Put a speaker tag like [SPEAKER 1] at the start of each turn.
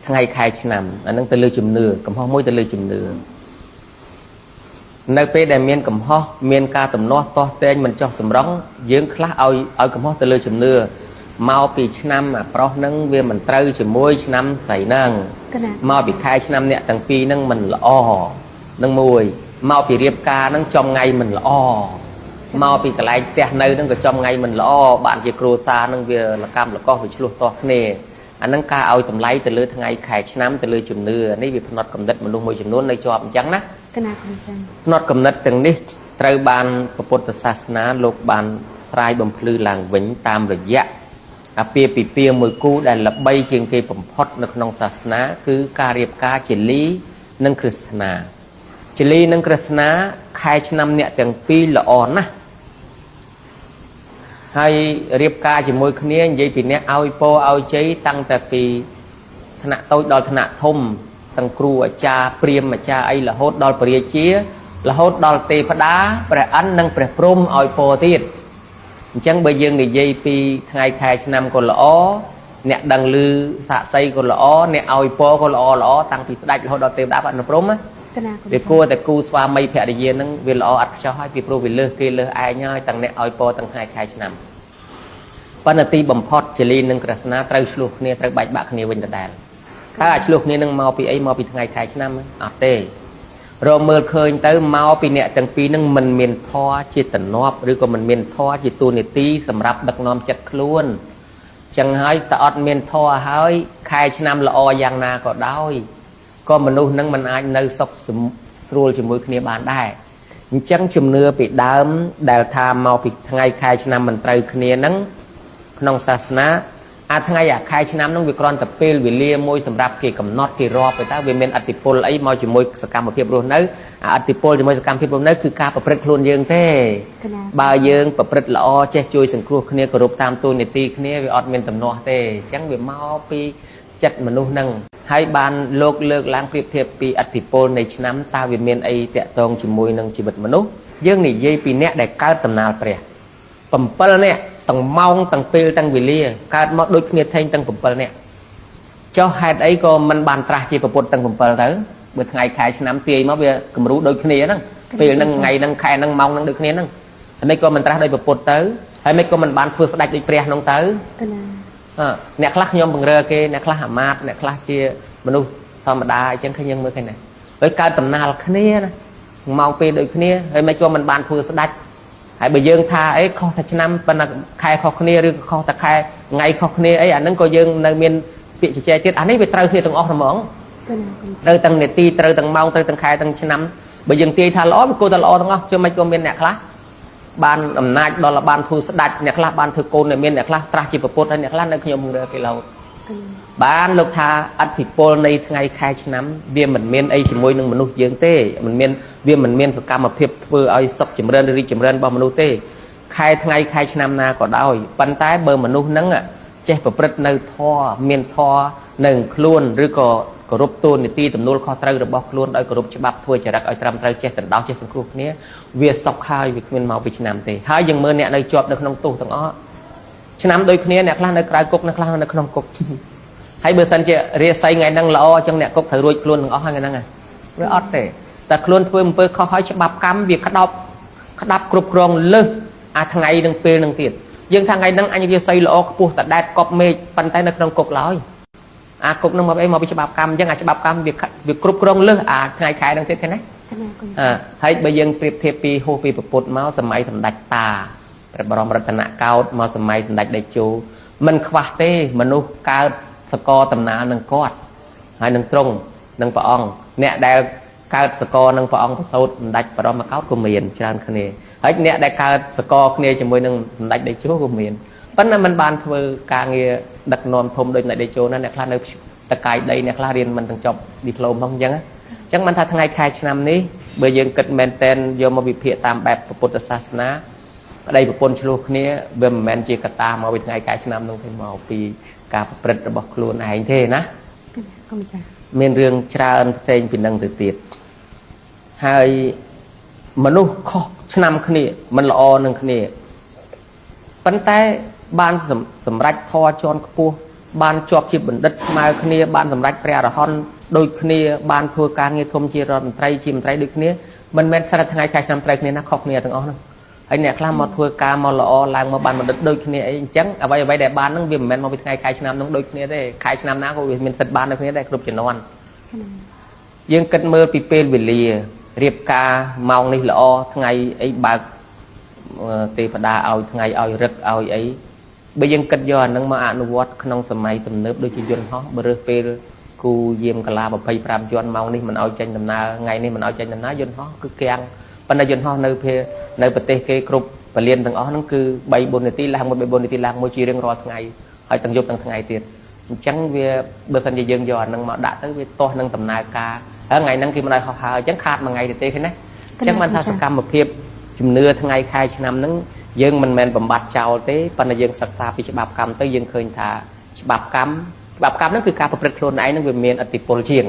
[SPEAKER 1] ថ្ងៃខែឆ្នាំអានឹងទៅលើជំនឿកំហុសមួយទៅលើជំនឿនៅពេលដែលមានកំហុសមានការទំនាស់ទាស់ទែងមិនចោះសម្រងយើងខ្លះឲ្យកំហុសទៅលើជំនឿមកពីឆ្នាំអាប្រុសនឹងវាមិនត្រូវជាមួយឆ្នាំស្រីនឹងមកពីខែឆ្នាំអ្នកទាំងពីរនឹងមិនល្អនឹងមួយមកពីរៀបការនឹងចំថ្ងៃមិនល្អមកពីកន្លែងផ្ទះនៅនឹងក៏ចំថ្ងៃមិនល្អបានជាគ្រួសារនឹងវាលកម្មលកោសវាឆ្លោះទាស់គ្នាអានឹងការឲ្យតម្លៃទៅលើថ្ងៃខែឆ្នាំទៅលើជំនឿនេះវាផ្នត់កំណត់មនុស្សមួយចំនួននៅជាប់អញ្ចឹងណា
[SPEAKER 2] កណាគុំចឹង
[SPEAKER 1] ផ្នត់កំណត់ទាំងនេះត្រូវបានពុទ្ធសាសនាលោកបានស្រាយបំភ្លឺឡើងវិញតាមរយៈអាពាហ៍ពិពាហ៍មួយគូដែលល្បីជាងគេបំផុតនៅក្នុងសាសនាគឺការរៀបការជាលីនិងគ្រឹស្នាជាលីនិងគ្រឹស្នាខែឆ្នាំអ្នកទាំងពីរល្អណាស់ហើយរៀបការជាមួយគ្នានិយាយពីអ្នកឲ្យពោឲ្យជ័យតាំងតែពីថ្នាក់តូចដល់ថ្នាក់ធំទាំងគ្រូអាចារ្យព្រាហ្មណ៍អាចារ្យអីរហូតដល់ព្រះរាជារហូតដល់ទេវតាព្រះឥន្ទនិងព្រះព្រហ្មឲ្យពោទៀតអញ្ចឹងបើយើងនិយាយពីថ្ងៃខែឆ្នាំក៏ល្អអ្នកដឹងឮសាក្សីក៏ល្អអ្នកឲ្យពោក៏ល្អល្អតាំងពីស្ដេចរហូតដល់ទេវតាព្រះព្រហ្មវាគួរតែគូស្វាមីភរិយានឹងវាល្អអត់ខ្ចោះហើយពីព្រោះវាលើសគេលើសឯងហើយទាំងអ្នកឲ្យពោទាំងថ្ងៃខែឆ្នាំប៉ុន្តែទីបំផុតជាលីនិងក្រស្នាត្រូវឆ្លោះគ្នាត្រូវបែកបាក់គ្នាវិញដដែលតើអាឆ្លោះគ្នានឹងមកពីអីមកពីថ្ងៃខែឆ្នាំអត់ទេរកមើលឃើញទៅមកពីអ្នកទាំងពីរនឹងមិនមានធម៌ជាតំណប់ឬក៏មិនមានធម៌ជាតួនាទីសម្រាប់ដឹកនាំចិត្តខ្លួនចឹងហើយតើអត់មានធម៌ហើយខែឆ្នាំល្អយ៉ាងណាក៏ដោយក៏មនុស្សនឹងមិនអាចនៅសុខស្រួលជាមួយគ្នាបានដែរអញ្ចឹងជំនឿពីដើមដែលថាមកពីថ្ងៃខែឆ្នាំមិនត្រូវគ្នានឹងក្នុងសាសនាអាថ្ងៃអាខែឆ្នាំនោះវាគ្រាន់តែពេលវេលាមួយសម្រាប់គេកំណត់គេរាប់ទៅតើវាមានឥទ្ធិពលអីមកជាមួយសកម្មភាពរស់នៅអាឥទ្ធិពលជាមួយសកម្មភាពរស់នៅគឺការប្រព្រឹត្តខ្លួនយើងទេបើយើងប្រព្រឹត្តល្អចេះជួយសង្គ្រោះគ្នាគោរពតាមតួនាទីគ្នាវាអត់មានទំនាស់ទេអញ្ចឹងវាមកពីចិត្តមនុស្សនឹងហើយបានលោកលើកឡើងប្រៀបធៀបពីឥទ្ធិពលនៃឆ្នាំតើវាមានអីតាក់ទងជាមួយនឹងជីវិតមនុស្សយើងនិយាយពីអ្នកដែលកើតដំណាលព្រះ7នាក់ទាំងម៉ោងទាំងពេលទាំងវេលាកើតមកដូចគ្នាថេងទាំង7នាក់ចុះហេតុអីក៏មិនបានត្រាស់ជាពុទ្ធទាំង7ទៅបើថ្ងៃខែឆ្នាំទាយមកវាគំរូដូចគ្នាហ្នឹងពេលហ្នឹងថ្ងៃហ្នឹងខែហ្នឹងម៉ោងហ្នឹងដូចគ្នាហ្នឹងហើយមិនក៏មិនត្រាស់ដោយពុទ្ធទៅហើយមិនក៏មិនបានធ្វើស្ដេចដូចព្រះហ្នឹងទៅអ្នកខ្លះខ្ញុំបង្រើគេអ្នកខ្លះអាមាត្យអ្នកខ្លះជាមនុស្សធម្មតាអញ្ចឹងឃើញយើងមើលឃើញដែរហើយកើតដំណាលគ្នាណាម៉ោងពេលដូចគ្នាហើយមិនក៏មិនបានធ្វើស្ដេចហើយបើយើងថាអីខុសតែឆ្នាំប៉ុន្តែខែខុសគ្នាឬខុសតែខែថ្ងៃខុសគ្នាអីអាហ្នឹងក៏យើងនៅមានពាក្យជជែកទៀតអានេះវាត្រូវគ្នាទាំងអស់ហ្មងត្រូវទាំងនាទីត្រូវទាំងម៉ោងត្រូវទាំងខែទាំងឆ្នាំបើយើងទាយថាល្អវាគួរតែល្អទាំងអស់ជឿមិនក៏មានអ្នកខ្លះបានអំណាចដល់បានធ្វើស្ដេចអ្នកខ្លះបានធ្វើកូនមានអ្នកខ្លះត្រាស់ជាពុទ្ធហើយអ្នកខ្លះនៅខ្ញុំរើគេលោតបានលោកថាឥទ្ធិពលនៃថ្ងៃខែឆ្នាំវាមិនមានអីជាមួយនឹងមនុស្សយើងទេមិនមានវាមិនមានសកម្មភាពធ្វើឲ្យសុខចម្រើនឬរីកចម្រើនរបស់មនុស្សទេខែថ្ងៃខែឆ្នាំណាក៏ដោយប៉ុន្តែបើមនុស្សហ្នឹងចេះប្រព្រឹត្តនៅធម៌មានធម៌នៅខ្លួនឬក៏គោរពតួនាទីទំនួលខុសត្រូវរបស់ខ្លួនដោយគោរពច្បាប់ធ្វើចរិតឲ្យត្រឹមត្រូវចេះដណ្ដោចេះសង្គ្រោះគ្នាវាសុខហើយវាគ្មានមកពីឆ្នាំទេហើយយើងមើលអ្នកនៅជាប់នៅក្នុងទោសទាំងអស់ឆ្នាំដូចគ្នាអ្នកខ្លះនៅក្រៅគុកអ្នកខ្លះនៅក្នុងគុកហើយបើសិនជារាសីថ្ងៃហ្នឹងល្អអញ្ចឹងអ្នកគុកត្រូវរួចខ្លួនទាំងអស់ហ្នឹងវាអត់ទេតែខ្លួនធ្វើអំពើខុសហើយច្បាប់កម្មវាក្តោបក្តាប់គ្រប់គ្រងលើសអាថ្ងៃនឹងពេលនឹងទៀតយើងថាថ្ងៃហ្នឹងអញរាសីល្អខ្ពស់តដែតកប់មេឃប៉ុន្តែនៅក្នុងគុកឡើយអាគុកហ្នឹងមកអីមកពីច្បាប់កម្មអញ្ចឹងអាច្បាប់កម្មវាគ្រប់គ្រងលើសអាថ្ងៃខែហ្នឹងទៀតឃើញទេហើយបើយើងប្រៀបធៀបពីហួសពីពុទ្ធមកសម័យសម្ដេចតាព្រះបរមរតនកោដ្ឋមកសម័យសម្ដេចតេជោមិនខ្វះទេមនុស្សកើតសកលតំណាលនឹងគាត់ហើយនឹងត្រង់នឹងព្រះអង្គអ្នកដែលកើតសកលនឹងព្រះអង្គប្រសូតសម្ដេចបរមកោដ្ឋក៏មានច្រើនគ្នាហើយអ្នកដែលកើតសកលគ្នាជាមួយនឹងសម្ដេចតេជោក៏មានប៉ុន្តែมันបានធ្វើការងារដឹកនាំធំដូចសម្ដេចតេជោណាអ្នកខ្លះនៅតកាយដីអ្នកខ្លះរៀនមិនទាំងចប់ឌីប្លូមផងអញ្ចឹងអញ្ចឹងបានថាថ្ងៃខែឆ្នាំនេះបើយើងគិតមែនតែនយកមកវិភាគតាមបែបពុទ្ធសាសនាប្តីប្រពន្ធឆ្លោះគ្នាវាមិនមែនជាកត្តាមកពីថ្ងៃខែឆ្នាំនោះទេមកពីការប្រព្រឹត្តរបស់ខ្លួនឯងទេណា
[SPEAKER 2] កុំចា
[SPEAKER 1] មានរឿងច្រើនផ្សេងពីនឹងទៅទៀតហើយមនុស្សខុសឆ្នាំគ្នាមិនល្អនឹងគ្នាប៉ុន្តែបានសម្រេចធម៌ជាន់ខ្ពស់ បានជាប់ជាបណ្ឌិតស្មើគ្នាបានសម្រេចព្រះអរហន្តដូចគ្នាបានធ្វើការងារធំជារដ្ឋមន្ត្រីជាមន្ត្រីដូចគ្នាមិនមែនស្រាប់ថ្ងៃខែឆ្នាំត្រូវគ្នាណាខុសគ្នាទាំងអស់ហ្នឹងហើយអ្នកខ្លះមកធ្វើការមកល្អឡើងមកបានបណ្ឌិតដូចគ្នាអីអញ្ចឹងអ្វីអ្វីដែលបានហ្នឹងវាមិនមែនមកពីថ្ងៃខែឆ្នាំហ្នឹងដូចគ្នាទេខែឆ្នាំណាក៏វាមានសិទ្ធិបានដូចគ្នាដែរគ្រប់ជំនាន់យើងគិតមើលពីពេលវេលារៀបការម៉ោងនេះល្អថ្ងៃអីបើកទេវតាឲ្យថ្ងៃឲ្យរឹកឲ្យអីបើយើងគិតយកអានឹងមកអនុវត្តក្នុងសម័យទំនើបដូចជាយន្តហោះបើរើសពេលគូយាមកលា25ជាន់ម៉ោងនេះមិនឲ្យចេញដំណើរថ្ងៃនេះមិនឲ្យចេញដំណើរយន្តហោះគឺគាំងប៉ុន្តែយន្តហោះនៅនៅប្រទេសគេគ្រប់ពលានទាំងអស់ហ្នឹងគឺ3 4នាទីឡើងមួយ3 4នាទីឡើងមួយជារៀងរាល់ថ្ងៃហើយទាំងយប់ទាំងថ្ងៃទៀតអញ្ចឹងវាបើសិនជាយើងយកអានឹងមកដាក់ទៅវាទាស់នឹងដំណើរការហើយថ្ងៃហ្នឹងគេមិនឲ្យហោះហើរអញ្ចឹងខាតមួយថ្ងៃទេឃើញណាអញ្ចឹងបានថាសកម្មភាពជំនឿថ្ងៃខែឆ្នាំហ្នឹងយើងមិនមែនបំបត្តិចោលទេប៉ុន្តែយើងសិក្សាពីច្បាប់កម្មទៅយើងឃើញថាច្បាប់កម្មហ្នឹងគឺការប្រព្រឹត្តខ្លួនឯងហ្នឹងវាមានឥទ្ធិពលជាង